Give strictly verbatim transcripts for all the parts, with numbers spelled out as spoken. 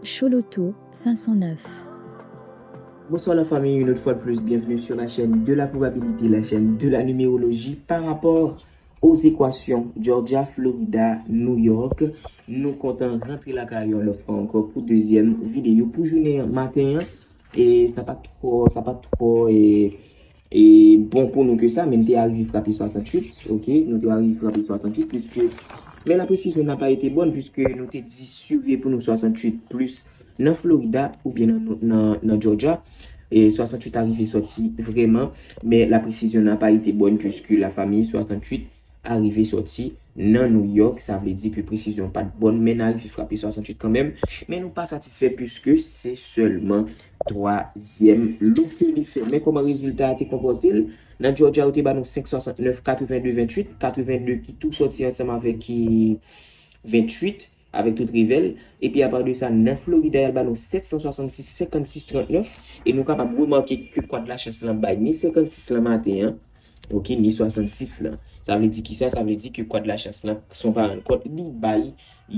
Choloto cinq cent neuf. Bonsoir la famille, une autre fois de plus, bienvenue sur la chaîne de la probabilité, la chaîne de la numérologie par rapport aux équations Georgia, Florida, New York. Nou kontan rantre lakay yon lòt fwa ankò pou dezyèm videyo pou jounen maten an. E sa pa twò, sa pa twò e, e bon pou nou ke sa, men nou te arive frape swasanntuit, ok? Nou te arive frape swasanntuit, puisque, men la presizyon n'a pas été bonne, puisque nou te di surveiller pou nou swasanntuit plus nan Florida oubyen nan, nan, nan Georgia. E swasanntuit arive sòti vrèman, men la presizyon n'a pas été bonne, puisque la famille swasanntuit arive sòti nan New York, sa vle di ke presizyon pa t bon, men n arive frape swasanntuit kanmenm, men nou pa satisfè puiske se sèlman twazyèm lo ke li fè. Men kòman rezilta a te konpòte l? Nan Georgia, yo te ba nou senk swasantnèf, katreven de venntuit, katreven de ki tou sòti ansanm avèk ki venntuit, avèk tout revèl. Epi apa de sa, nan Florida, y al ba nou sèt san swasannsis, senkannsis, trannèf. E nou kapab remake ke kòd lachans lan bay ni senkannsis lan maten an, ok, ni swasannsis lan. Sa vle di ki sa? Sa vle di ke kòd lachans lan, si w pa rann kont, li bay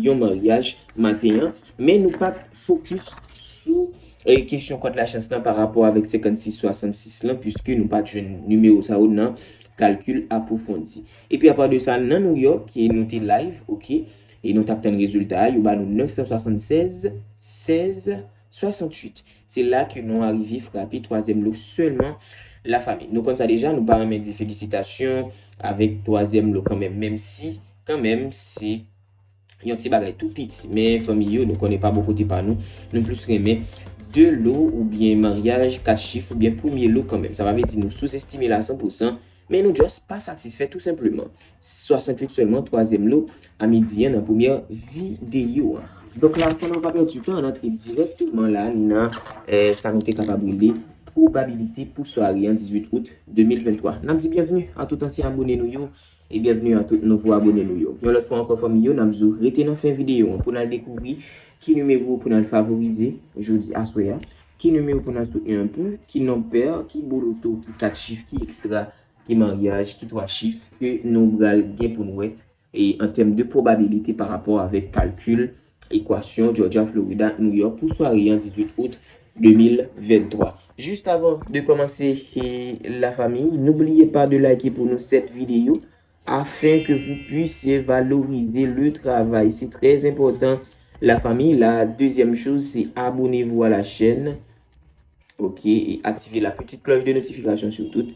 yon maryaj maten an. Men nou pa t fokis sou e, kesyon kòd lachans lan pa rapò avèk senkannsis swasannsis lan, puiske nou pa t jwenn nimewo sa yo nan kalkil apwofondi. Epi apa de sa, nan New York, e nou te live, ok, e nou t ap tann rezilta a, yo ba nou nèf san swasannsèz, sèz, swasanntuit. Se la ke nou arive frape twazyèm lo sèlman, la famille. Nou konn sa deja, nou pa renmen di felisitasyon avèk twazyèm lo kanmenm, menm si, kanmenm, se yon ti bagay tou piti. Men fanmi yo, nou konnen pa bò kote pa nou, nou plis renmen de lo oubyen maryaj, kat chif oubyen premye lo kanmenm. Sa pa vle di nou souzestime l a san pou san, men nou just pa satisfè tou senpleman. Swasanntuit sèlman, twazyèm lo, a midi an nan premyè videyo an. Donk la, san nou pa pèdi tan, ann antre dirèkteman la nan, eh, sa nou te kapab rele pwobabilite pou sware an dizuit out de mil venntwa. N ap di byenveni a tout ansyen abone nou yo e byenveni a tout nouvo abone nou yo. Yon lòt fwa ankò fanmi yo, n ap di w rete nan fen videyo an pou n al dekouvri ki nimewo pou n al favorize jodi aswè a, ki nimewo pou n al soutni anpil, ki non pè, ki bo loto, ki kat chif, ki ekstra, ki maryaj, ki twa chif ke nou pral gen pou n wè e an tèm de pwobabilite pa rapò avèk kalkil ekwasyon Georgia, Florida, New York pou sware an dizuit out de mil venntwa. Juste avant de commencer, eh, la famille, n'oubliez pas de liker pour nous cette vidéo afin que vous puissiez valoriser le travail. C'est très important, la famille. La deuxième chose, c'est abonnez-vous à la chaîne. Ok, et activez la petite cloche de notification surtout.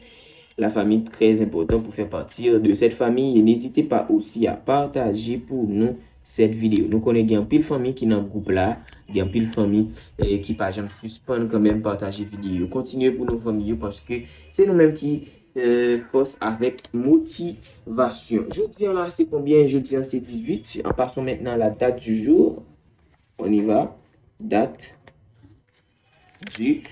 La famille, très important pour faire partie de cette famille. Et n'hésitez pas aussi à partager pour nous cette vidéo. Nou konnen gen anpil fanmi ki nan gwoup la, gen anpil fanmi eh, ki pa janm sispann kanmenm pataje videyo yo. Kontinye pou nou fanmi yo, paske se nou menm ki eh, fòs avèk motivasyon. Jodi an la, se konbyen? Jodi an, se dizuit. An pason mentnan a la date du jour. On y va. Date du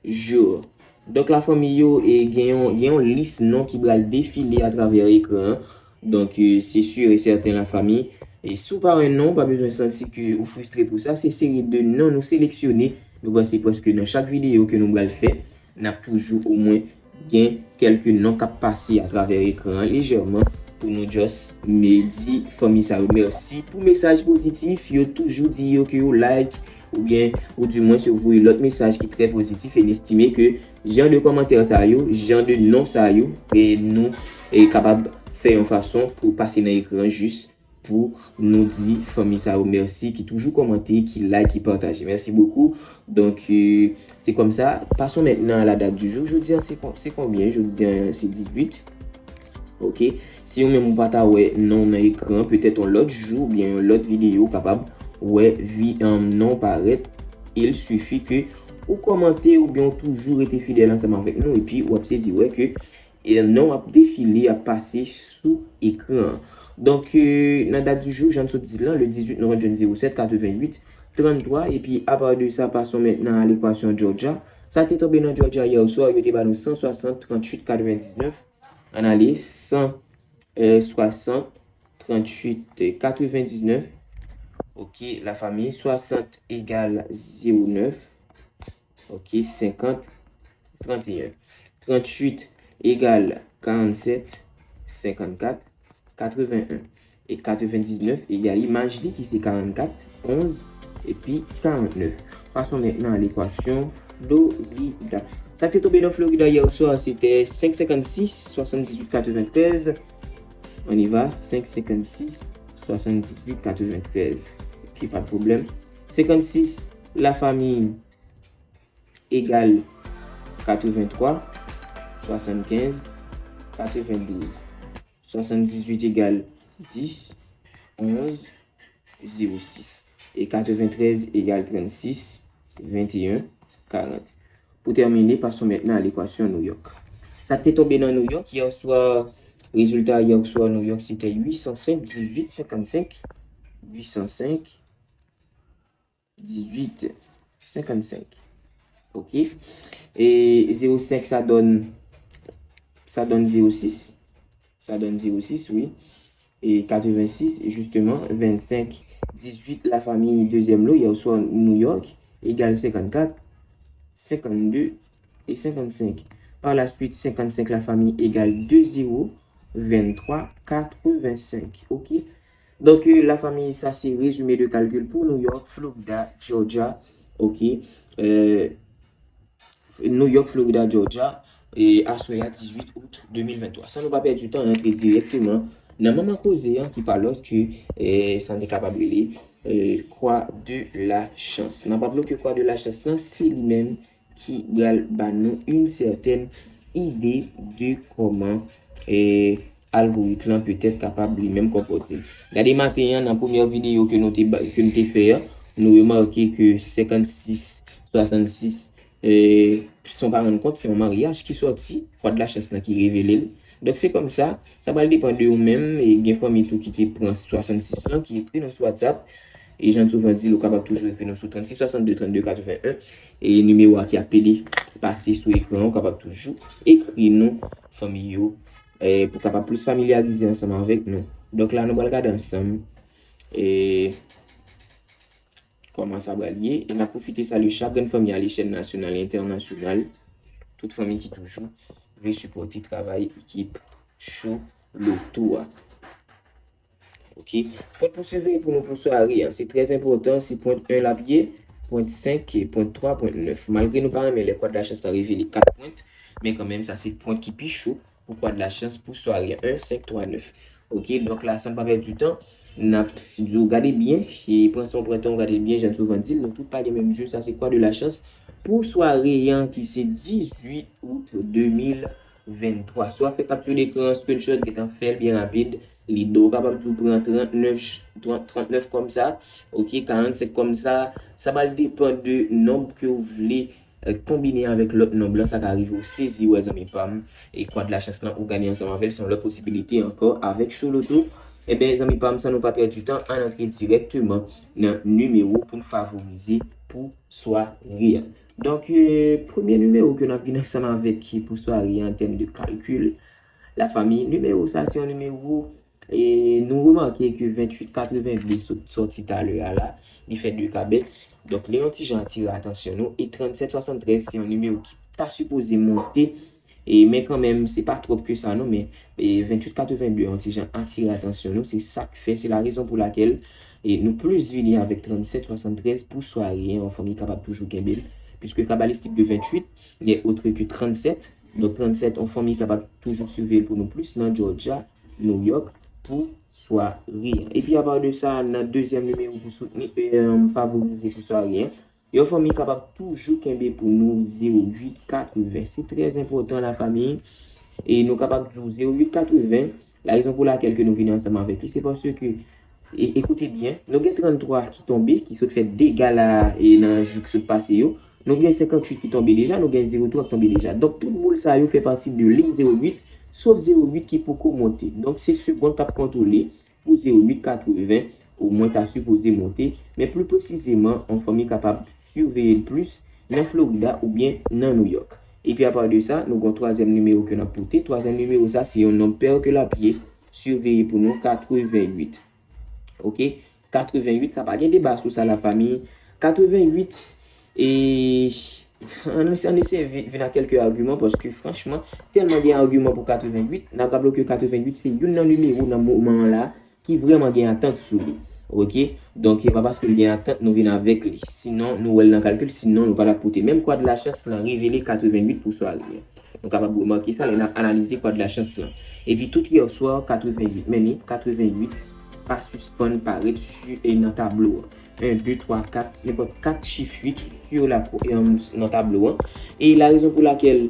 jour. Donk la fanmi yo, e gen yon, gen yon lis non ki pral defile atravè ekran an. Donk, e, se sur e sèten la fanmi. E si w pa wè non, pa bezwen santi ke ou fristre pou sa. Se seri de non nou seleksyone. Nou panse prèske nan chak videyo ke nou pral fè, n ap toujou omwen gen kèlke non k ap pase atravè ekran an lejèman pou nou just me di fanmi sa yo mèsi pou mesaj pozitif. Yo toujou di yo ke yo like, oubyen, ou di mwens yo voye lòt mesaj ki trè pozitif, e n estime ke jan de kòmantè sa yo, jan de non sa yo, e nou e kapab fè yon fason pou pase nan ekran jis pou nou di fanmi sa yo mèsi, ki toujou kòmante, ki like, ki pataje. Mèsi bokou. Donk, e, se kòmsa, pason mentnan a la date du jour. Jodi an, se kon-, se konbyen? Jodi an, se dizuit. Ok. Si ou menm ou pa ta wè non nan ekran, petèt yon lòt jou oubyen yon lòt videyo, ou kapab wè vi, um, non parèt. Il suffit ke ou kòmante oubyen ou toujou rete fidèl ansanm avèk nou, epi w ap sezi wè ke e non ap defile, ap pase sou ekran an. Donk, e, nan dat di jou, jan n sot di l lan, le dizuit, nou rann jwenn zewo sèt, katreven uit, tranntwa, epi apa de sa, pason mentnan a lekwasyon Georgia. Sa te tonbe nan Georgia yè swa, yo te ba nou san swasant, tranntuit, katrevendiznèf. Ann ale, san, e, swasant, tranntuit, katrevendiznèf. Ok, la famille, swasant egal zewo nèf. Ok, senkant, tranteyen. Tranntuit egal karannsèt, senkannkat, katreven en. E katrevendiznèf egal imaj li ki se karannkat, onz, epi karannèf. Passons maintenant à l'équation Florida. Sa ki te tonbe nan Florida yè swa, se te senk senkannsis, swasanndizuit katreventrèz. On y va, senk senkannsis, swasanndizuit katreventrèz. Ok, pa de pwoblèm. Senkannsis, la famille, egal katrevenntwa, swasannkenz, katrevendouz. Swasanndizuit egal dis, onz, zewo sis. E katreventrèz egal trannsis, venteyen, karant. Pour terminer, passons maintenant à l'équation New York. Sa ki te tonbe nan New York yè swa, rezilta yè swa New York, se te uit san senk, dizuit, senkannsenk, uit san senk, dizuit, senkannsenk. Ok. E zewo senk, sa donn, sa donn zewo sis. Sa donn zewo sis, wi. E katrevensis, justement, vennsenk, dizuit, la famille deuxième lo, yè swa New York, egal senkannkat, senkannde e senkannsenk. Par la suite, senkannsenk, la famille, egal de zewo, venntwa, katrevensenk. Ok. Donk, euh, la famille, sa se rezime de kalkil pou New York, Florida, Georgia. Ok. Euh, New York, Florida, Georgia, e aswè a, dizuit out de mil venntwa. San nou pa pèdi tan, n antre dirèkteman nan manman koze an ki pa lòt ke, e, sa n te kapab rele, e, Croix de la Chance. N ap raple ke Croix de la Chance lan, se li menm ki pral ba nou yon sètèn ide de kòman, e, algorit lan petèt kapab li menm konpòte. Gade maten an, nan premyè videyo ke nou te ba, ke nou te fè an, nou remake ke senkannsis, swasannsis, e, san w pa rann kont, se yon maryaj ki sòti, Croix de la Chance lan ki revele l. Donk, se kòmsa, sa pral depann de ou menm, e gen fanmi tou ki te pran swasannsis lan, ki ekri nou sou WhatsApp, e jan m souvan di l, ou kapab toujou ekri nou sou trannsis swasannde trannde katrevenn, e nimewo a ki ap pede pase sou ekran, ou kapab toujou ekri nou, fanmi yo, e pou kapab plis familyarize ansanm avèk nou. Donk la, nou pral gade ansanm, e kòman sa pral ye. E n ap pwofite salye chak grenn fanmi a lechèl nasyonal e entènasyonal. Tout fanmi ki toujou vle sipòte travay ekip Show Loto a. Ok. Pwent pou siveye pou nou pou sware an, se trè enpòtan, se pwent en l ap ye, pwent senk, pwent twa, pwent nèf. Malgre nou pa renmen lè Croix de la Chance lan revele kat pwent, men kanmenm, sa se pwent ki pi cho pou Croix de la Chance pou sware an, en, senk, twa, nèf. Ok, donk la, san n pa pèdi tan, n ap di w gade byen, e pran sa w pran tan w gade byen, jan m souvan di l, nou tout pa gen menm zye, sa se Croix de la Chance pou sware an ki se dizuit out de mil venntwa. Si w ap fè kapti lekran an, screenshot, gentan fè l byen rapid, lide w kapab di w pran trannèf, trannèf kòmsa, ok, karannsenk kòmsa, sa pral depann de nonb ke w vle, e, konbine avèk lòt nonb lan, sa ka rive w sezi wè zanmi pa m, e Croix de la Chance lan ou gade ansanm avè l, se yon lòt posibilite ankò avèk Show Loto. Ebyen, zanmi pa m, san nou pa pèdi tan, ann antre dirèkteman nan nimewo pou n favorize pou sware an. Donk, e, premye nimewo ke n ap vin ansanm avèk ki pou sware an an tèm de kalkil, la fami, nimewo sa se yon nimewo, e nou remake ke venntuit katrevenndez sot sòti talè a la, li fè de kabès. Donk, li yon ti jan atire atansyon nou. E trannsèt swasanntrèz se yon nimewo ki ta sipoze monte. E, men kanmenm, se pa twòp ke sa non, men, e, venntuit katrevenndez yon ti jan atire atansyon nou. Se sa k fè, se la rezon pou lakèl, e, nou plis vini avèk trannsèt swasanntrèz pou sware an, yon fanmi kapab toujou kenbe l. Piske kabalistik de venntuit n'est autre que tranntsèt. Donk, trannsèt, yon fanmi kapab toujou siveye l pou nou plis nan Georgia, New York, pou sware an. Epi, apa de sa, nan dezyèm nimewo pou soutni, e, favorize pou sware an, yon fanmi kapab toujou kenbe pou nou zewo uit katreven. Se trè enpòtan, la fami. E nou kapab di w zewo uit katreven, la rezon pou lakèl ke nou vini ansanm avèk li, se paske, e, ekoute byen, nou gen tranntwa ki tonbe, ki sot fè dega la, e nan jou ki sot pase yo. Nou gen senkantuit ki tonbe deja, nou gen zewo twa ki tonbe deja. Donk, tout boul sa yo fè pati de liy zewo uit, sof zewo uit ki poko monte. Donk, se segonn k ap kontwole pou zewo uit katreven, omwen ta sipoze monte. Men pli presizeman, yon fanmi kapab siveye l plis nan Florida oubyen nan New York. Epi apa de sa, nou gen yon twazyèm nimewo ke n ap pote. Twazyèm nimewo sa, se yon nonb pè ke l ap ye, siveye pou nou, katreven uit. Ok? Katreven uit, sa pa gen deba sou sa, la fami. Katreven uit, e, ann eseye, ann eseye vin, vin ak kèlke agiman, paske franchman, tèlman gen agiman pou katreven uit, n ap raple ke katreven uit se youn nan nimewo nan moman an la ki vrèman gen atant sou li. Ok? Donk, e pa paske l gen atant nou vin avèk li. Sinon, nou wè l nan kalkil, sinon nou pa t ap pote. Menm kwa de la chans lan revele katrevenwit pou sware an. Nou kapab remake sa lè n ap analize kwa de la chans lan. Epi tout yèswa, katrevenwit. Men li, katrevenwit pa sispann parèt si, e nan tablo an. En, de, twa, kat, nenpòt kat chif uit sur la, nan tablo an. E la rezon pou lakèl,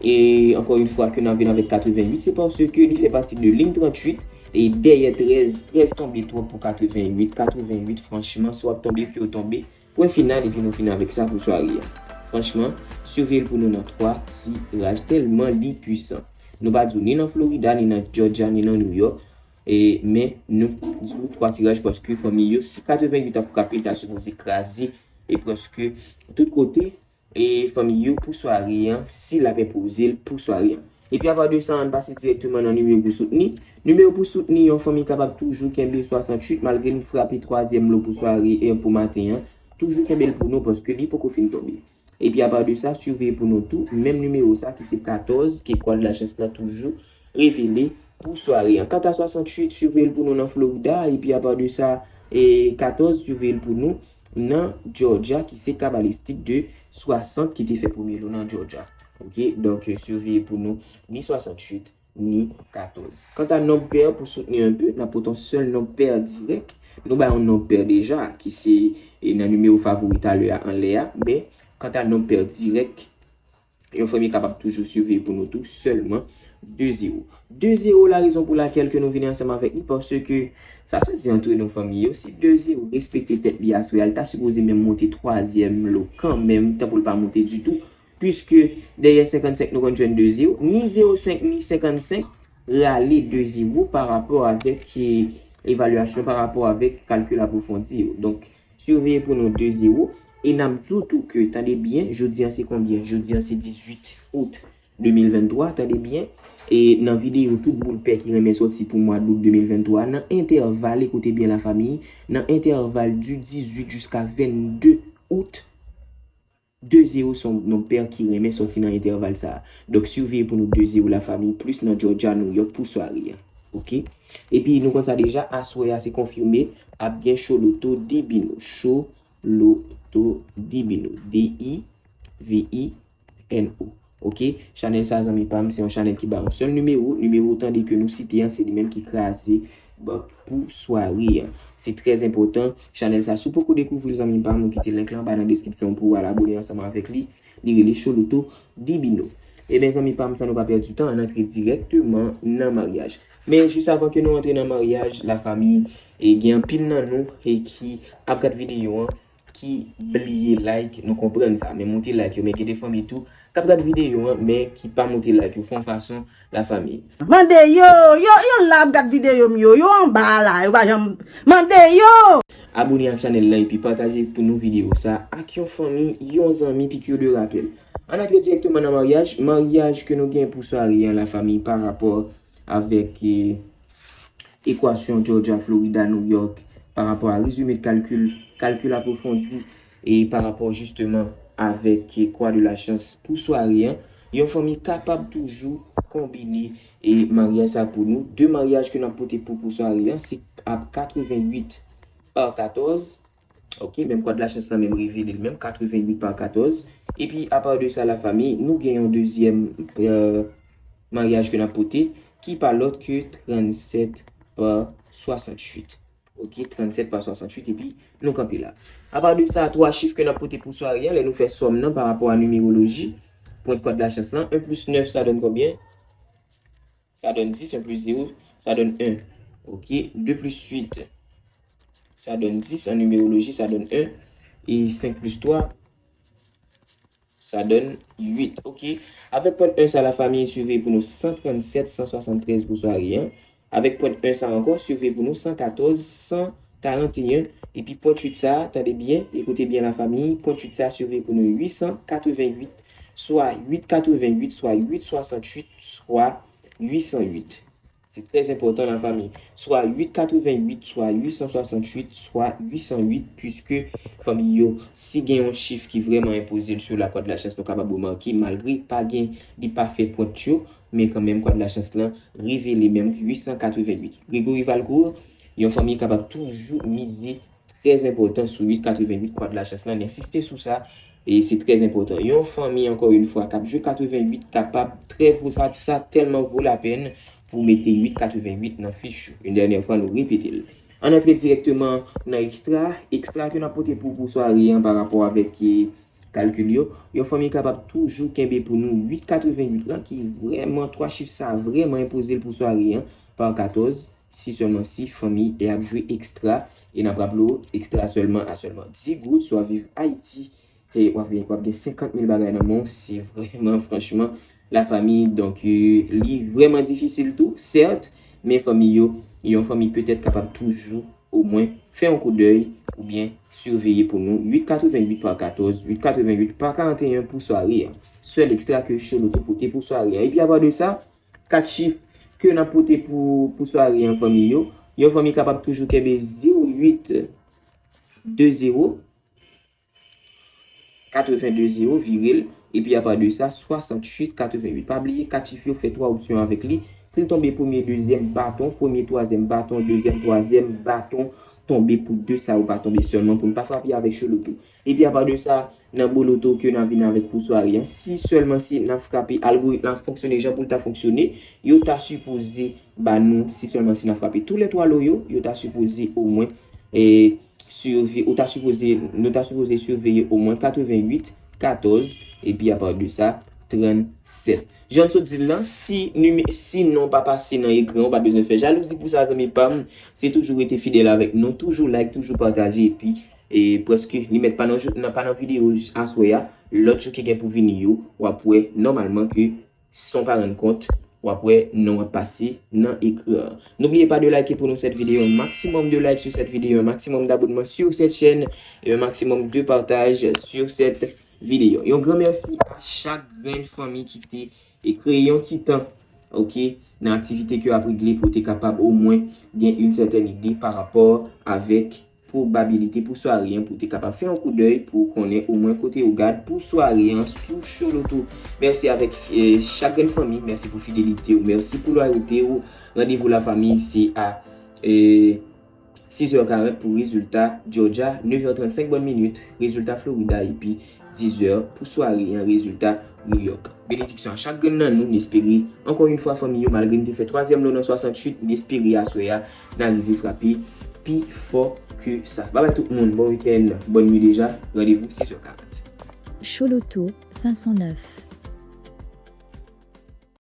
e ankò yon fwa, ke n ap vin avèk katrevenwit, se paske li fè pati de liy tranntuit, e dèyè trèz, trèz tonbe twòp pou katrevenwit, katrevenwit, franchman, si w ap tonbe, ke w tonbe, pwen final, epi nou fini avèk sa pou sware an. Franchman, siveye l pou nou nan twa tiraj, tèlman li pwisan. Nou pa di w ni nan Florida, ni nan Georgia, ni nan New York, e, men nou di w twa tiraj paske fanmi yo, si katrevenwit ap frape, l ta sipoze kraze, e prèske tout kote, e fanmi yo pou sware an, si l ap enpoze l pou sware an. Epi apa de sa, ann pase dirèkteman nan nimewo pou soutni. Nimewo pou soutni, yon fanmi kapab toujou kenbe swasanntuit, malgre nou frape twazyèm lo pou sware an pou maten an. Toujou kenbe l pou nou, paske li poko fin tonbe. Epi apa de sa, siveye pou nou tou, menm nimewo sa ki se katòz, ke kwa de la chans lan toujou revele pou sware an. Kanta swasanntuit, siveye l pou nou nan Florida, epi apa de sa, e katòz, siveye l pou nou nan Georgia, ki se kabalistik de swasant ki te fè premye lo nan Georgia. Ok, donk, siveye pou nou ni swasanntuit, ni katòz. Kanta nonb pè pou soutni enpe, n ap pote yon sèl nonb pè dirèk. Nou bay yon nonb pè deja, ki se, e, nan nimewo favori talè a anlè a, men kanta nonb pè dirèk, yon fanmi kapab toujou siveye pou nou tou, sèlman de zewo. De zewo, la rezon pou lakèl ke nou vini ansanm avèk li, paske sa soti antre nou fanmi yo, si de zewo respekte tèt li aswè a, l ta sipoze menm monte twazyèm lo kanmenm, tanpou l pa monte ditou, puiske dèyè senkannsenk nou konn jwenn de zewo, ni zewo senk ni senkannsenk rale de zewo pa rapò avèk, e, evalyasyon, pa rapò avèk kalkil apwofondi yo. Donk, siveye pou nou de zewo. E n ap di w tou ke, tande byen, jodi an se konbyen? Jodi an se dizuit out de mil venntwa, tande byen. E nan videyo tout boul pè ki renmen sòti pou mwa dout de mil venntwa, nan entèval, ekoute byen lafanmi, nan entèval di dizuit jiska vennde out, de zewo se yon nonb pè ki renmen sòti nan entèval sa a. Donk, siveye pou nou de zewo lafanmi, plis nan Georgia, New York pou sware an. Ok? Epi, nou konn sa deja, aswè a se konfime, ap gen Show Loto Divino. Show Loto Divino. D I V I N O. Ok? Chanèl sa, zanmi pa m, se yon chanèl ki ba yon sèl nimewo. Nimewo, tande ke nou site an, se li menm ki kraze bòt pou sware an. Se trè enpòtan. Chanèl sa, si w poko dekouvri l, zanmi pa m, ou kite link lan anba nan deskripsyon pou w al abone ansanm avèk li. Li rele Show Loto Divino. Ebyen, zanmi pa m, san nou pa pèdi tan, ann antre dirèkteman nan maryaj. Men, jis avan ke nou antre nan maryaj, lafanmi, e gen anpil nan nou, e ki ap gad videyo an, ki bliye like, nou konprann sa. Men moute like yo, men gen de fanmi tou k ap gad videyo an, men ki pa moute like yo, fè yon fason, lafanmi. Mande yo, yo, yo la ap gad videyo m yo, yo anba la, yo pa janm mande yo. Abone ak chanèl la epi pataje pou nou videyo sa ak yon fanmi, yon zanmi, piqûre de rappel. Ann antre dirèkteman nan maryaj. Maryaj ke nou gen pou sware an, lafanmi, pa rapò avèk, e, ekwasyon Georgia, Florida, New York, pa rapò a rezime de kalkil, kalkil apwofondi, e pa rapò jisteman avèk, e, kwa de la chans pou sware an, yon fanmi kapab toujou konbine, e, maryaj sa pou nou. De maryaj ke n ap pote pou, pou sware an, se ap katrevenwit pa katòz. Ok, menm kwa de la chans lan menm revele l menm, katrevenwit pa katòz. Epi, apa de sa, lafanmi, nou gen yon dezyèm, e, maryaj ke n ap pote, ki pa lòt ke trannsèt pa swasanntuit. Ok, trannsèt pa swasanntuit, epi nou kanpe la. Apa de sa, twa chif ke n ap pote pou sware an, lè nou fè sòm nan pa rapò a nimeroloji, pwent kwa de la chans lan, en plis nèf, sa donn konbyen? Sa donn dis, en plis zewo, sa donn en. Ok, de plis uit, sa donn dis, an nimeroloji, sa donn en. E senk plis twa, sa donn uit. Ok, avèk pwent en sa, lafanmi, siveye pou nou san trannsèt, san swasanntrèz pou sware an. Avèk pwent en sa ankò, siveye pou nou san katòz, san karanteyen. Epi pwent uit sa, tande byen, ekoute byen lafanmi, pwent uit sa, siveye pou nou uit san katrevenwit, swa uit katrevenwit, swa uit swasanntuit, swa uit san uit. Se trè enpòtan, lafanmi. Swa uit katrevenwit, swa uit san swasanntuit, swa uit san uit, piske fanmi yo, si gen yon chif ki vrèman enpoze l sou la kwa de la chans, nou kapab remake, malgre pa gen, li pa fè pwent yo, men kanmenm kwa de la chans lan revele menm uit san katrevenwit. Gregory Valcourt, Yon fanmi kapab toujou mize trè enpòtan sou uit katrevenn uit, kwa de la chans lan, n ensiste sou sa, e se trè enpòtan. Yon fanmi, ankò yon fwa, k ap jwe katrevenn uit kapab trè vo, sa, sa tèlman vo lapèn pou mete uit katrevenn uit nan fich ou. Yon dènyè fwa, nou repete l. Ann antre dirèkteman nan ekstra. Ekstra ke n ap pote pou, pou sware an pa rapò avèk, e, kalkil yo. Yon fanmi kapab toujou kenbe pou nou uit katrevenn uit lan, ki vrèman, twa chif sa vrèman enpoze l pou sware an, pa katòz, si sèlman si fanmi e ap jwe ekstra, e n ap raple w, ekstra sèlman a sèlman dis goud, si w ap viv Ayiti, e w ap gen, w ap gen senkant mil bagay nan men w, se vrèman, franchman, lafanmi, donk, e, li vrèman difisil tou, sèt, men fanmi yo, yon fanmi petèt kapab toujou, omwen, fè yon koudèy, oubyen siveye pou nou, uit katrevenn uit pa katòz, uit katrevenn uit pa karanteyen pou sware an. Sèl ekstra ke Choloto pote pou sware an. Epi apa de sa, kat chif ke n ap pote pou, pou sware an, fanmi yo, yon fanmi kapab toujou kenbe zewo uit de zewo, katrevenn de zewo, vire l, epi apa de sa, swasanntuit katrevenn uit. Pa bliye, kat chif yo, fè twa opsyon avèk li. Si l tonbe premye, dezyèm baton, premye, twazyèm baton, dezyèm, twazyèm baton, tonbe pou de sa yo pa tonbe sèlman, pou n pa frape avèk Choloto. Epi apa de sa, nan boloto ke n ap vin avèk pou sware an, si sèlman si n ap frape, algoritm lan ap fonksyone jan pou l ta fonksyone, yo ta sipoze ba nou, si sèlman si n ap frape toulètwa lo yo, yo ta sipoze omwen, e, siveye, ou ta sipoze, nou ta sipoze siveye omwen katrevenn uit, katòz, epi apa de sa, trannsèt. Jan n sot di l lan, si nime-, si non pa pase nan ekran, ou pa bezwen fè jalouzi pou sa, zanmi pa m. Se toujou rete fidèl avèk nou, toujou like, toujou pataje, epi, e, prèske li mèt pa nan jou, nan, pa nan videyo aswè a, lòt jou ki gen pou vini yo, w ap wè nòmalman ke san w pa rann kont, w ap wè non w ap pase nan ekran an. N'oubliez pas de liker pour nous cette vidéo, un maximum de likes sur cette vidéo, un maximum d'abonnements sur cette chaîne et un maximum de partages sur cette vidéo. Yon gran mèsi a chak grenn fanmi ki te, e, kreye yon ti tan, oke, nan aktivite ke w ap regle pou w te kapab omwen gen yon sètèn ide pa rapò avèk pwobabilite pou sware an, pou w te kapab fè yon koudèy pou w konnen omwen kote w gad pou sware an sou Choloto. Mèsi avèk, e, chak grenn fanmi, mèsi pou fidelite w, mèsi pou lwayote w. Randevou lafanmi se a, e, sizè karant pou rezilta Georgia, nevè trannsenk bòn minit, rezilta Florida, epi dizè pou sware an, rezilta New York. Benediksyon a chak grenn nan nou, n espere, ankò yon fwa, fanmi yo, malgre n te fè twazyèm lo nan swasanntuit, n espere aswè a, n arive frape pi fò ke sa. Babay tout moun, bon wikenn, bòn nwi deja, randevou sizè karant. Choloto senk san nèf.